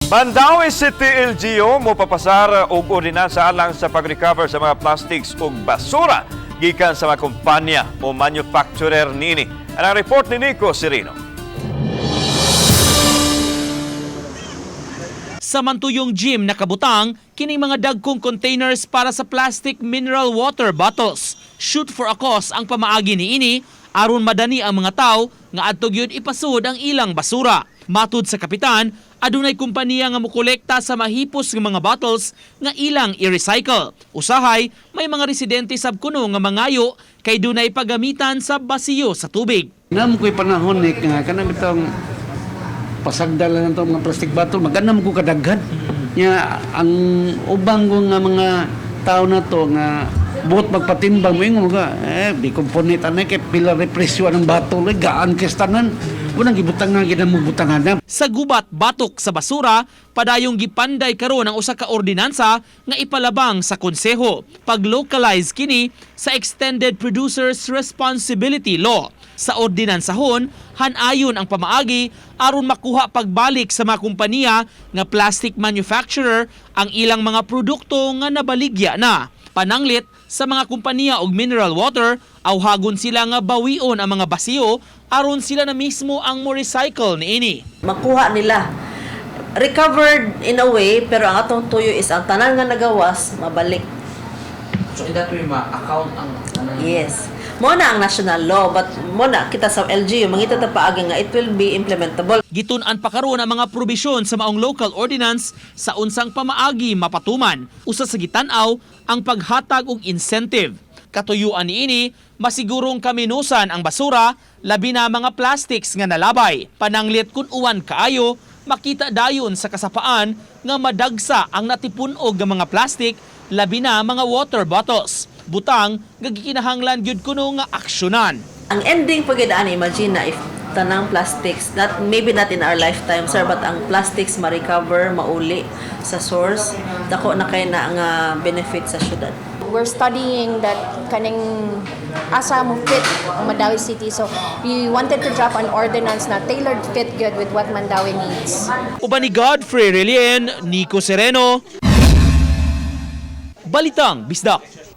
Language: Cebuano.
Mandaue City LGU mopapasar og ordinansa alang sa pag-recover sa mga plastics ug basura gikan sa mga kumpanya o manufacturer niini. Ang report ni Nico Serino. Sa mantuyong gym nakabutang kining mga dagkong containers para sa plastic mineral water bottles. Shoot for a cause ang pamaagi niini aron madani ang mga tao nga adto gyud ipasud ang ilang basura. Matud sa kapitan, adunay kompanya nga mokolekta sa mahipos nga mga bottles nga ilang i-recycle. Usahay, may mga residente sab kuno nga mangayo kay dunay paggamitan sa basiyo sa tubig. Nam ko'y panahon ni nga kanang bitong pasagdal lang itong mga plastic bottle, magana mo ko kadaghan. Nya ang ubang ko nga mga tao na to nga buot magpatimbang mo, ingon ka eh di komponent anay kay pila represyo ang bottle eh, gaan kay tanan unang gibutang nga ginamo butangan na. Sa gubat batok sa basura, padayong gipanday karon ang usa ka ordinansa nga ipalabang sa konseho. Pag-localize kini sa Extended Producers Responsibility Law. Sa ordinansahon, hanayon ang pamaagi aron makuha pagbalik sa mga kompanya nga plastic manufacturer ang ilang mga produkto nga nabaligya na. Pananglit sa mga kompanya og mineral water, awhagon sila nga bawion ang mga basiyo aron sila na mismo ang mo recycle niini. Makuha nila recovered in a way, pero ang atong tuyo is ang tanan nga nagawas mabalik. So in that way, ma-account ang kanang Yes, mo na ang national law, but mo na kita sa LGU mangita ta paagi nga it will be implementable. Gitun-an pa karon ang mga probisyon sa maong local ordinance sa unsang pamaagi mapatuman. Usa sa gitan-aw ang paghatag og incentive. Katuyuan niini, masigurong kaminusan ang basura, labi na mga plastics nga nalabay. Pananglit kun uwan kaayo, makita dayon sa kasapaan nga madagsa ang natipun-og nga mga plastic, labi na mga water bottles. Butang nga gikinahanglan gyud kuno nga aksyonan. Ang ending pag ani, imagine na if tanang plastics, not maybe not in our lifetime, sir, but ang plastics ma-recover, mauli sa source, dako na kay na nga benefit sa syudad. We're studying that kaning asa mo fit ang Mandaue City. So we wanted to draft an ordinance na tailored fit good with what Mandaue needs. Uban ni Godfrey Relien, Nico Sereno, Balitang Bisdak.